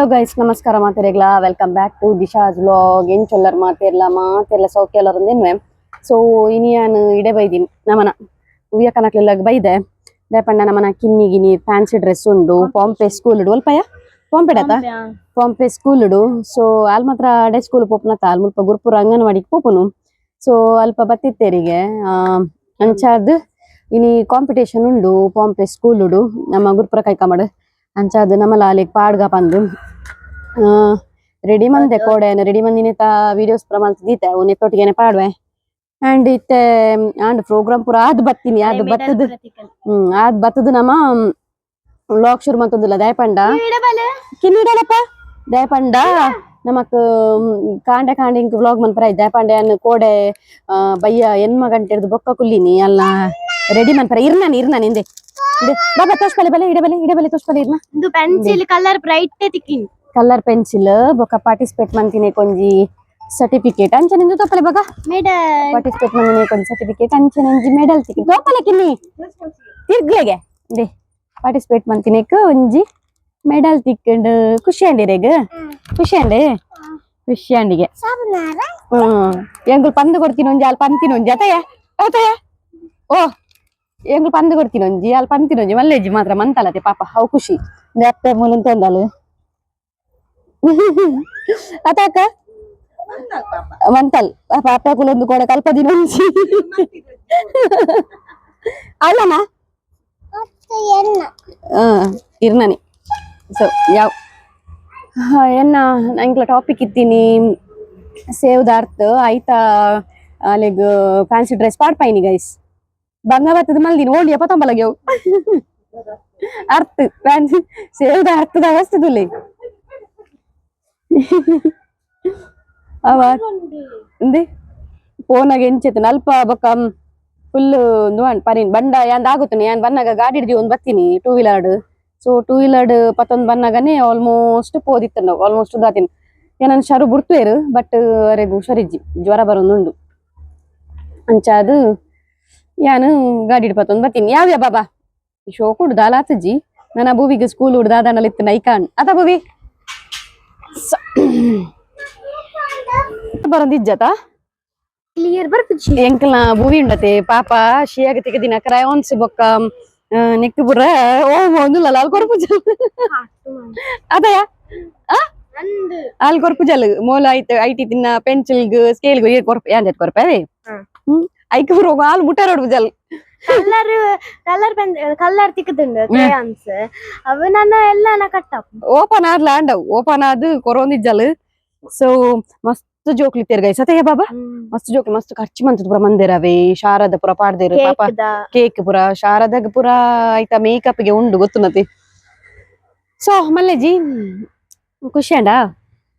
Hello guys, ನಮಸ್ಕಾರ ಮಾತೆರೆಗ್ಲಾ. Welcome back to Disha's vlog. ಎಂಚೊಲ್ಲರ್ ಮಾತೆರ್ಲ? ಮಾತೆರ್ಲ ಸೌಖ್ಯಲರಂದೇನ್ವೆ. ಸೊ ಇನಿಯಾನ್ ಇಡೆ ಬೈದಿನಿ, ನಮನ ಉಯ್ಯ ಕನಕ್ಲೆಲ್ಲ ಬೈದೆ. ದಾಯೆಪಂಡ ನಮನ ಕಿನ್ನಿ ಗಿನಿ ಫ್ಯಾನ್ಸಿ ಡ್ರೆಸ್ ಉಂಡು ಪಾಂಪೆ ಸ್ಕೂಲ್ ಒಲ್ಪಯ ಪಾಂಪೆಡತ ಪಾಂಪೆ ಸ್ಕೂಲ್. ಸೊ ಅಲ್ ಮಾತ್ರ ಅಡೆ ಸ್ಕೂಲ್ ಪೋಪುನತ, ಅಲ್ ಮುಲ್ಪ ಗುರುಪುರ ಅಂಗನವಾಡಿಗೆ ಪೋಪುನು. ಸೊ ಅಲ್ಪ ಬತ್ತಿತ್ತೇರಿಗೆ. ಅಂಚಾದ್ ಇನಿ ಕಾಂಪಿಟೇಷನ್ ಉಂಡು ಪಾಂಪೆ ಸ್ಕೂಲುಡು, ನಮ್ಮ ಗುರುಪುರ ಕೈಕಮಡ್. ಅಂಚಾದ್ ನಮಲ ಅಲೆಗ್ ಪಾಡ್ಗ ಪಂದು ರೆಡಿ ಮಂದೆ ಕೋಡೆ ರೆಡಿ ಮಂದಿನಿತ ವಿಡಿಯೋಸ್ ಪೂರ ಮಲ್ತ್ ದೀತೆ. ಅವು ನೆತ್ತೊಟ್ಟಿಗೆನೆ ಪಾಡುವೆ. ಅಂಡ್ ಇತ್ತೆ ಆಂಡ್ ಪ್ರೋಗ್ರಾಮ್ ಪೂರ ಆದ್ ಬತ್ತೀನಿ, ಆದ್ ಬತ್ತದ ಆದ್ ಬತ್ತದ ನಮ್ಮ ವ್ಲಾಗ್ ಶುರು ಮಂತೊಂದುಲ್ಲ. ದಾಯಪಂಡ ಕಿನ್ನಿಡಲಪ್ಪ, ದಾಯಪಂಡ ನಮಕ್ ಕಾಂಡೆ ಕಾಂಡೆ ಇಂಕ್ ವ್ಲಾಗ್ ಮನ್ಪರ. ದಾಯಪಂಡ ಯಾನ್ ಕೋಡೆ ಬಯ್ಯ ಎನ್ಮ ಗಂಟೆರ್ದು ಬೊಕ್ಕ ಕುಲ್ಲಿನಿ ಅಲ್ಲ ರೆಡಿ ಮನ್ಪರ. ಇರ್ನಾನ್ ಇರ್ನಾನ್ ಇಂದೆ ಇಂದೆ ಬಾಬಾ ತೋಷ್ಪಲೆ ಬಲೆ ಇಡ ಬಲೆ ಇಡ ಬಲೆ ತೋಷ್ಪಲೆ ಇರ್ನ. ಇಂದು pencil colour bright ತಿಕ್ಕಿನಿ. Colour pencil ಬೊಕ್ಕ ಪಾರ್ಟಿಸಿಪೇಟ್ ಮಂತಿನೆ ಕೊಂಜಿ ಸರ್ಟಿಫಿಕೇಟ್ ಅಂಚನೆ ನಿಂದು ತೋಪಲೆ ಬಗ. ಮೆಡಲ್. ಪಾರ್ಟಿಸಿಪೇಟ್ ಮಂದಿನೆ ಕೊಂಜಿ ಸರ್ಟಿಫಿಕೇಟ್ ಅಂಚನೆ ಒಂಜಿ ಮೆಡಲ್ ತಿಕ್ಕಿ. ತೋಪಲೆ ಕಿನ್ನಿ ತಿರ್ಗ್ಲೆಗೆ. ಇಂದೆ ಪಾರ್ಟಿಸಿಪೇಟ್ ಮಂತಿನೆಕ್ ಒಂಜಿ ಮೆಡಲ್ ತಿಕ್ಕಂಡು. ಖುಷಿ ಅಂಡಿರೆಗ್? ಖುಷಿ ಅಂಡೆ? ಖುಷಿ ಅಂಡಿಗೆ. ಎಂಗುಲ್ ಪಂದು ಕೊಡ್ತೀನಿ ಒಂಜಿ, ಅಲ್ ಪಂತಿನ ಒಂಜಿ. ಅತಯ್ಯ ಅತಯ್ಯ ಓ ಎಂಗುಲ್ ಪಂದು ಕೊಡ್ತೀನಿ ಒಂಜಿ, ಅಲ್ ಪಂತಿನ ಒಂಜಿ. ಮಲ್ಲೇಜಿ ಮಾತ್ರ ಮಂತಲತೆ ಪಾಪ, ಅವು ಖುಷಿ. ಅಪ್ಪೆ ಮೂಲಂತ ಒಂದಲು ಅತಾಕ ಮಂತಲ್ ಪಾಪ. ಅಪ್ಪೆ ಕುಲೊಂದು ಕೋಡೆ ಕಲ್ಪದಿನ ಒಂಜಿ ಅಲ್ಲನಾ ಇರ್ನನಿ. ಸೊ ಯಾವ ಎನ್ನ ಎಂಕ್ಲ ಟಾಪಿಕ್ ಇತ್ತೀನಿ ಸೇವ್ ದಾರ್ತ್ ಐತ. ಅಲೆಗ್ ಫ್ಯಾನ್ಸಿ ಡ್ರೆಸ್ ಪಾಡ್ಪಾಯಿನಿ ಗೈಸ್. ಬಂಗ ಬತ್ತದ ಮಲ್ದಿನಿ ಓಂಡಿಯ ಪತಂಬಲಗೆ ಅರ್ತ್ ಫ್ಯಾನ್ಸಿ ಸೇವ್ the ಅರ್ಥದ ವಸ್ತುದುಲೆ ಅವ ಇಂದೆ ಫೋನಾಗ ಎಂಚೆತ್ತು ಅಲ್ಪ ಬೊಕ್ಕ ಫುಲ್ ಪರಿನ್ ಬಂಡ ಯಾಂದ್ ಆಗುತ್ತನೆ. ಯಾನ್ ಬನ್ನಾಗ ಗಾಡಿ ಹಿಡ್ದು ಒಂದ್ ಬತ್ತೀನಿ two wheeler. So two wheeler ಪತ್ತೊಂದು ಬನ್ನಾಗನೆ ಆಲ್ಮೋಸ್ಟ್ ಪೋದಿತ್ತು, ಆಲ್ಮೋಸ್ಟ್ ದಾತಿನ. ಏನನ್ ಶರು ಬುಡ್ತುವೇರು, ಬಟ್ ಅರೆಗ್ ಹುಷಾರಿಜ್ಜಿ, ಜ್ವರ ಬರೋದುಂಡು. ಅಂಚಾದು ಯಾನು ಗಾಡಿ ಪತ್ತೊಂದು ಬತ್ತೀನಿ. ಯಾವ್ಯಾ ಬಾಬಾ ಶೋಕ್ ಉಡ್ದು ದಾಲಾತಜ್ಜಿ. ನನ್ನ ಭೂವಿಗೆ ಸ್ಕೂಲ್ ಉಡ್ದು ದಾದಾಂಡಲ ನೈಕಾನ್ ಅತ ಭೂವಿ ಬರೋದಿಜ್ಜತ. ಕ್ಲಿಯರ್ ಬರ್ಪುಜಿ. ಎಂಕಲ್ನ ಭೂವಿ ಉಂಡತೆ ಪಾಪ ಶಿಯಾಗ ತಿಗದಿನ ಕ್ರಯೋನ್ಸ್ ಬೊಕ್ಕ ನೆಕ್ ಪುರ ಓ ಒಂದುಲ್ಲ ಅಲ್ ಕೊರ್ಪುಜ ಅದಯ. ಅಲ್ ಕೊರ್ಪುಜಲ್ ಮೋಲ ಐತ IT ತಿನ್ನ ಪೆನ್ಸಿಲ್ಗ್ ಸ್ಕೇಲ್ಗ್ ಕೊರ್ಪ ಯಾನ್ ಕೊರ್ಪ ಅದೇ. ಐಕ್ ಪುರ ಆಲ್ ಮುಟ್ಟ road colour colour pen colour ತಿಕ್ಕುದುಂಡು crayons. ಅವು ನನ್ನ ಎಲ್ಲ ಕಟ್ಟಪ್. ಓಪನ್ ಆದ್ಲ ಅಂಡವು ಓಪನ್ ಆದ್ ಕೊರೊಂದಿಜ್ಜಲ್. ಸೊ ಮಸ್ತ್ ಜೋಕ್ಲಿ ಗೈಸ್. ಅತಯ್ಯ ಬಾಬಾ ಮಸ್ತ್ ಜೋಕ್ಲಿ, ಮಸ್ತ್ ಖರ್ಚು ಮಂತದ ಪುರ ಮಂದಿರವೇ. ಶಾರದ ಪುರ ಪಾಡ್ದೇರು ಪಾಪ. ಕೇಕ್ ಪುರ ಶಾರದಾಗ ಪುರ ಆಯ್ತಾ ಮೇಕಪ್ ಗೆ ಉಂಡು ಗೊತ್ತುನತಿ. ಸೊ ಮಲ್ಲೇಜಿ ಖುಷಿ ಅಂಡ?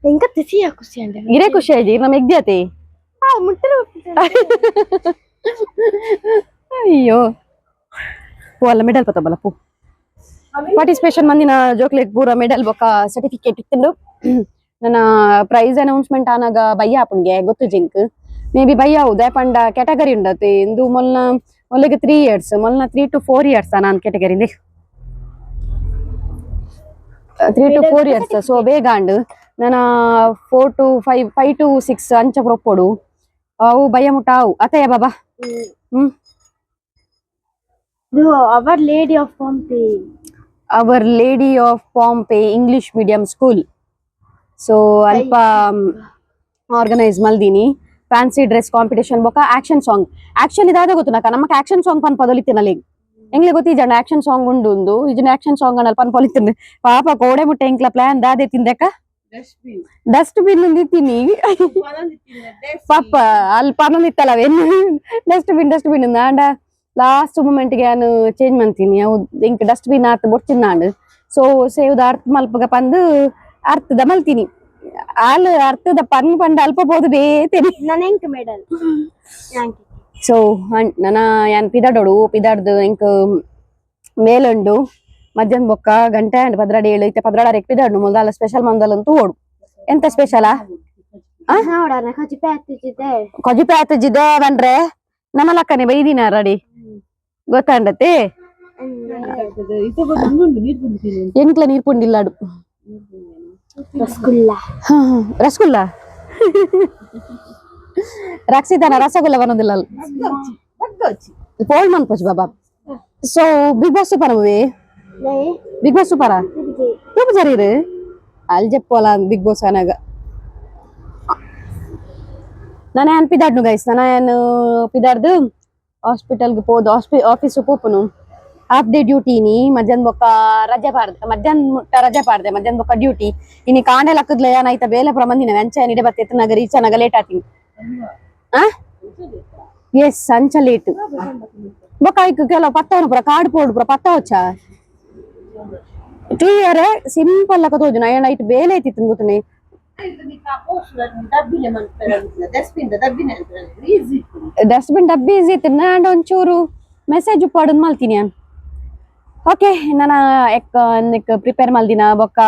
ಎಂಕ ತಿಸಿಯ ಖುಷಿ ಅಂಡ. ಇರೇ ಖುಷಿ ಆಯ್ತು ನಮ್ಮ ಎಗ್ದ್ಯಾತೆ. ಮುಟ್ಟಲು. ಅಯ್ಯೋ ಪೋ ಅಲ್ಲ ಮೆಡಲ್ ಪತ್ತಬಲ್ಲ ಪೋ. ಪಾರ್ಟಿಸಿಪೇಷನ್ ಮಂದಿನ ಜೋಕ್ಲೆಗ್ ಪೂರ ಮೆಡಲ್ ಬೊಕ್ಕ ಸರ್ಟಿಫಿಕೇಟ್ ಇತ್ತಂಡು. ನನ್ನ ಪ್ರೈಸ್ ಅನೌನ್ಸ್ಮೆಂಟ್ ಆನಾಗ ಬಯ್ಯ ಆಪುಣ್ಗೆ ಗೊತ್ತು zinc. May be ಬಯ್ಯ ಉದಯ ಪಂಡ ಕ್ಯಾಟಗರಿ ಉಂಡತೆ. ಇಂದು ಮೊಲ್ನ ಮೊಲ್ಲಿಗೆ 3 ಇಯರ್ಸ್, ಮೊಲ್ನ 3 ಟು 4 ಇಯರ್ಸ್ ನಾನು category 3 to 4 years. So ಬೇಗ ಅಂಡ್ ನನ್ನ 4 to 5, 5 to 6 ಅಂಚ ಪ್ರೊಪ್ಪೊಡು. ಅವು ಬಯ್ಯ ಮುಟ್ಟ ಅವು ಅತಯ್ಯ ಬಾಬಾ. Our lady of Pompe. Our lady of Pompe English medium school. So ಅಲ್ಪ ಆರ್ಗನೈಸ್ ಮಲ್ದಿನಿ fancy dress competition ಬೊಕ್ಕ action song. Action ಇದಾದ ಗೊತ್ತು ನಾಕ ನಮಕ್ ಆಕ್ಷನ್ ಸಾಂಗ್ ಪನ್ ಪದೊಲಿತ್ತಿನಲ್ಲಿ ಎಂಗ್ಲೆ ಗೊತ್ತಿಜಣ್ಣ ಆಕ್ಷನ್ ಸಾಂಗ್ ಉಂಡು ಉಂದು ಇಜನ ಆಕ್ಷನ್ ಸಾಂಗ್ ಅನ್ನಲ್ ಪನ್ ಪೊಲಿತಿಂದು ಪಾಪ. ಕೋಡೆ ಮುಟ್ಟೆ ಎಂಕ್ಲ ಪ್ಲಾನ್ ದಾದೆ ತಿಂದೆಕ ಡಸ್ಟ್ ಬಿನ್ ತಿನ್ನಿ ಪಾಪ. ಅಲ್ಲಿ ಪನೊಂದಿತ್ತಲ್ಲ dust bin dust bin. ಆಂಡ ಲಾಸ್ಟ್ ಮೂಮೆಂಟ್ ಗೆ ನಾನು ಚೇಂಜ್ ಮಂತೀನಿ. ಅವು ಎಂಕ್ ಡಸ್ಟ್ ಬಿನ್ ಆತ್ ಬೊಡ್ಚಿನ್ನಾಂಡ್. ಸೊ ಸೇವ್ ಅರ್ಥ ಮಲ್ಪಗ ಪಂದು ಅರ್ಥದ ಮಲ್ತೀನಿ. ಆಲ್ ಅರ್ಥದ ಪನ್ ಪಂಡ ಅಲ್ಪ ಪೋದು ಬೇತೇನೆ. ನನ್ನ ಎಂಕ್ ಮೆಡಲ್. ಸೊ ನನ ಯಾನ್ ಪಿದಾಡೋಡು ಪಿದಾಡ್ದು ಎಂಕ್ ಮೇಲುಂಡು ಮಧ್ಯಾಹ್ನ ಬೊಕ್ಕ ಗಂಟೆ ಅಂಡ್ 12 7 ಇತ್ತೆ 12 ಪಿದಾಡು ಮೊದಲ ಸ್ಪೆಷಲ್ ಮಂದಲ್ ಅಂತೂ ಓಡು. ಎಂತ ಸ್ಪೆಷಲಾ? ಕಜಿಪೆ ಆತಿದೆ. ಕೊಜಿಪೆ ಆತಜಿದೆ ಬಂದ್ರೆ ನಮ್ಮ ಲಕ್ಕನೆ ಬೈದಿನ ರೆಡಿ ಗೊತ್ತಾಂಡತೆ. ಎಂಕ್ಲ ನೀರ್ ಪುಂಡಿಲ್ಲಾಡು. ರಸಗುಲ್ಲ. ರಸಗುಲ್ಲ. ರಕ್ಷಿತಾನ ರಸಗುಲ್ಲ ಬರೋದಿಲ್ಲ. ಪೋಲ್ ಮನ್ಪೊಚ್ಚು ಬಾಬಾ. So big boss super movie? Big boss ಸೂಪರಾ? ತೂಪು ಜರೀರು ಅಲ್ಲಿ ಜೆಪ್ಪೋಲ ಬಿಗ್ ಬಾಸ್ ಅನಾಗ. ನಾನು ಏನ್ ಪಿದಾಡ್ನು ಗೈಸ್, ನಾನು ಏನು ಪಿದಾಡ್ದು ಹಾಸ್ಪಿಟಲ್ಗೆ ಪೋದು ಆಫೀಸ್ ಪೋಪುನು. Half day duty. ಮಧ್ಯಾಹ್ನ ಬೊಕ್ಕ ರಜೆ ಪಾಡ್ದೆ, ಮಧ್ಯಾಹ್ನ ಮುಟ್ಟ ರಜೆ ಪಾಡ್ದೆ, ಮಧ್ಯಾಹ್ನ ಬೊಕ್ಕ ಡ್ಯೂಟಿ. ಇನಿ ಕಾಂಡೆ ಲಕ್ಕದ್ಲೆ ಏನಾಯ್ತ ಬೇಲೆ ಪುರ ಮಂದಿನ ಅಂಚ ನಿಡೆ ಬತ್ತೆ ಎತ್ತನಾಗ ರೀಚ್ ಅನಾಗ ಲೇಟ್ ಆತೀನಿ. ಆ ಎಸ್, ಅಂಚ ಲೇಟ್. ಬೊಕ್ಕ ಐಕ್ ಕೆಲವು ಪತ್ತವನ ಪುರ ಕಾಡು ಪೋಡು ಪುರ ಪತ್ತ ವಚ್ಚ ಟೂ ಇಯರ್ ಸಿಂಪಲ್ ಲಕ್ಕ ತೋಜುನ. ನೈಟ್ ಬೇಲೆ ಐತಿತ್ತು ಗೊತ್ತನೆ. ಡಸ್ಟ್ಬಿನ್ ಡಬ್ಬಿ ಈಸಿ ಇತ್ತು. ನಾಂಡ ಒಂಚೂರು ಮೆಸೇಜ್ ಉಪ್ಪಾಡೋದು ಮಲ್ತೀನಿ. ಓಕೆ, ನಾನು ಎಕ್ ಪ್ರಿಪೇರ್ ಮಲ್ದಿನ ಬೊಕ್ಕ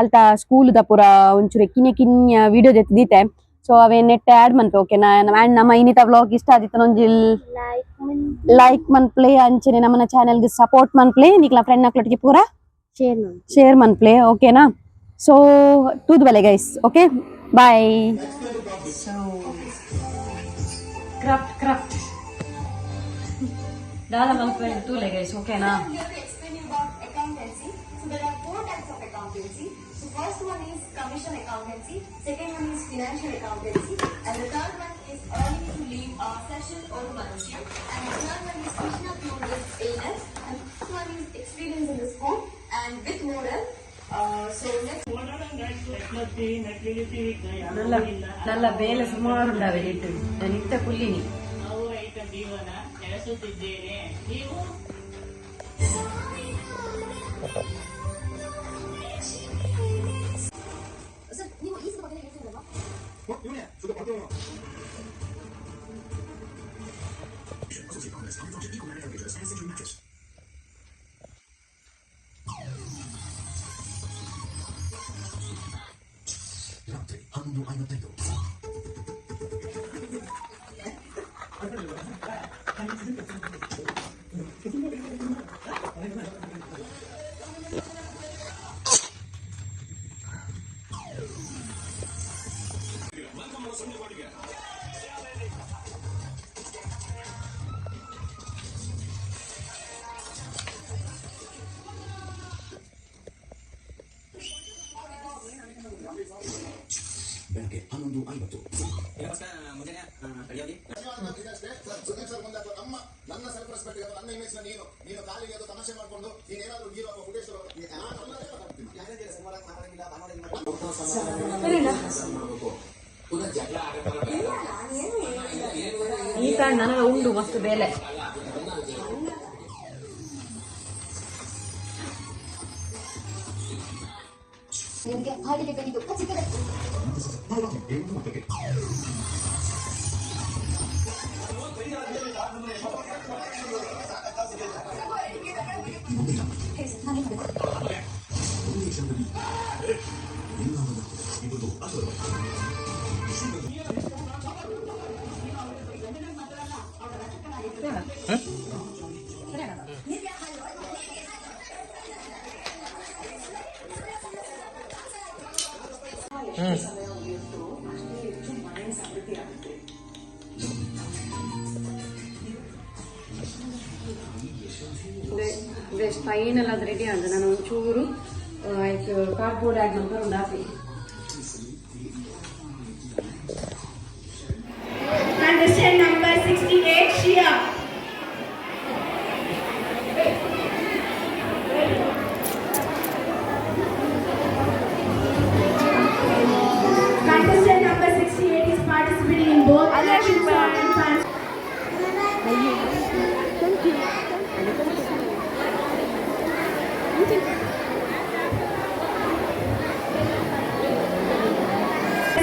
ಅಲ್ತ ಸ್ಕೂಲ್ the ಪೂರ ಒಂಚೂರು ಕಿನ್ಯ ಕಿನ್ಯ ವಿಡಿಯೋ ಜೊತೆ ದೀತೆ. ಸೊ ಅವೇ ನೆಟ್ ಆಡ್ ಮನ್ಪೆ, ಓಕೆನಾ? ಅಂಡ್ ನಮ್ಮ ಇನ್ನಿತ ವ್ಲಾಗ್ ಇಷ್ಟ ಆದಿತ್ತು ಒಂಜಿ ಲೈಕ್. ಲೈಕ್ ಮನ್ಪ್ಲೆ. ಅಂಚನೆ ನಮ್ಮನ ಚಾನೆಲ್ಗೆ ಸಪೋರ್ಟ್ ಮನ್ಪ್ಲೆ. ನಿಕ್ಲ ಫ್ರೆಂಡ್ ನಕ್ಲೊಟ್ಟಿಗೆ ಪೂರ ಶೇರ್. ಶೇರ್ ಮನ್ಪ್ಲೆ, ಓಕೆನಾ? ಸೊ ತೂದು ಬಲೆ guys. Okay, bye. So craft craft ದಾದ ಮಲ್ಪೆ ತೂಲೆ ಗೈಸ್, ಓಕೆನಾ? Here to explain you about accountancy. So there are four types of accountancy. So first one is commission accountancy, second one is financial accountancy, and the third one is earning to leave a session or manushya, and the third one is Krishna cured with illness, and fourth one is experience in the school and with moral. So next. ನಲ್ಲ ನಲ್ಲ ಬೇಲೆ ಸುಮಾರು ಉಂಡಾವೆ ಇಟ್ಟು ನಾನು ಇತ್ತ ಕುಲ್ಲಿನಿ. ನಾವು ರೈತ ಜೀವನ ನಡೆಸುತ್ತಿದ್ದೇನೆ. ನೀವು Sir, ನೀವು ಈ ಬಗ್ಗೆ ಹೇಳ್ತಿರಲ್ವಾ? ರಾತ್ರಿ 11:55. ಬೆಳಗ್ಗೆ 11:50. ನನ್ನ ಸೆಲ್ಫ್ ರೆಸ್ಪೆಕ್ಟ್, ನನ್ನ ಇಮೇಜ್ ನೀನು ನೀನು ಕಾಲಿಗೆ ಅದು ತಮಾಷೆ ಮಾಡ್ಕೊಂಡು ನೀನೇನಾದ್ರೂ ಹೀರೋ ಅಥವಾ ಫುಟೇಜ್. ಈತ ನನಗೆ ಉಂಡು ಮಸ್ತ್ ಬೇಲೆ. ನಿಮಗೆ ಹಾಡಿಗೆ ಕಲಿದು ಖಚಿತ. 7:30ಕ್ಕೆ. ಒಂದೇ ಕ್ಷಣದಲ್ಲಿ ಎಲ್ಲ ಬದಲಾಗುತ್ತದೆ. ಇವತ್ತು ಅಶ್ವರ. ಬೆಸ್ಟ್ ಫೈನಲ್ ಅದು ರೆಡಿ ಆಂಡ್. ನಾನು ಒಂಚೂರು ಆಯ್ತು ಕಾರ್ಡ್ಬೋರ್ಡ್ ಆಗಿ ನಂಬರ್ ಉಂಡು hockey. Contestant number 68, Shia. Contestant number 68 is participating in both action song and fancy.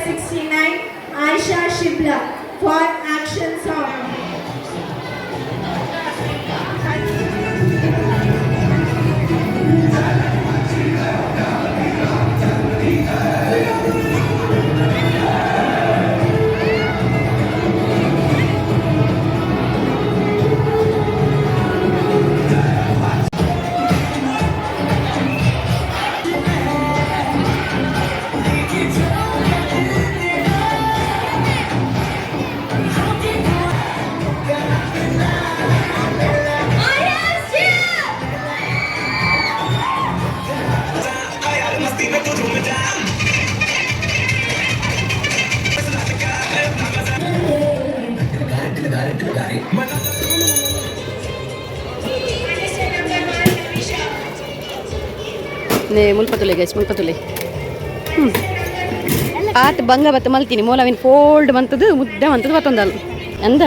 69, Aisha Shibla for action song. ನೇ ಮುಲ್ಪತುಲೆ ಗೈಸ್, ಮುಲ್ಪತುಲೆ. ಆತ್ ಬಂಗ ಬತ್ತ ಮಲ್ತೀನಿ. ಮೋಲ ಅವಿನ್ ಫೋಲ್ಡ್ ಮಂತದು, ಮುದ್ದೆ ಮಂತದು ಬತ್ತೊಂದಲ್ ಅಂದ.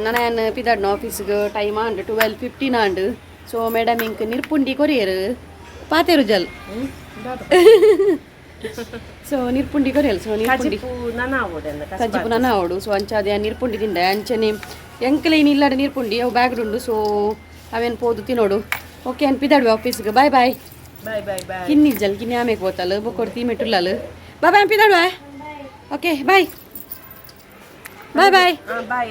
ನನ ಪಿದಾಡ್ನ ಆಫೀಸ್ಗೆ ಟೈಮ್ ಆಂಡ್, 12:15 ಆಂಡ್. ಸೊ ಮೇಡಮ್ ಇಂಕ್ ನಿರ್ಪುಂಡಿ ಕೊರಿಯರ್ ಪಾತೆರು ಜಲ್. ಸೊ ನಿರ್ಪುಂಡಿ ಕೊರಿಯಲ್. ಸೊ ನಿರ್ಪುಂಡಿ ಕಜ್ಜಿಪು ನನ ಆವಡು. ಸೊ ಅಂಚಾದೆ ನಿರ್ಪುಂಡಿ ತಿಂಡೆ. ಅಂಚನೆ ಎಂಕಲೆ ಇನ್ ಇಲ್ಲಾಡ ನಿರ್ಪುಂಡಿ ಅವು ಬ್ಯಾಗ್ ಉಂಡು. ಸೊ ಅವೇನು ಪೋದು ತಿನ್ನೋಡು. ಓಕೆ, ಅನ್ ಪಿದಾಡುವೆ ಆಫೀಸ್ಗೆ. Bye bye. Bye bye bye. ಕಿನ್ನಿ ಜಲ್ ಕಿನ್ನಿ ಆಮೇಲೆ ಪೋತಲ್ ಬೊಕೊಡ್ತಿ ಮೆಟ್ಟುಲ್ಲಲ್. ಬಾಯ್ ಬಾಯ್, ಪಿದಾಡುವೆ. Okay, bye bye bye. Boy.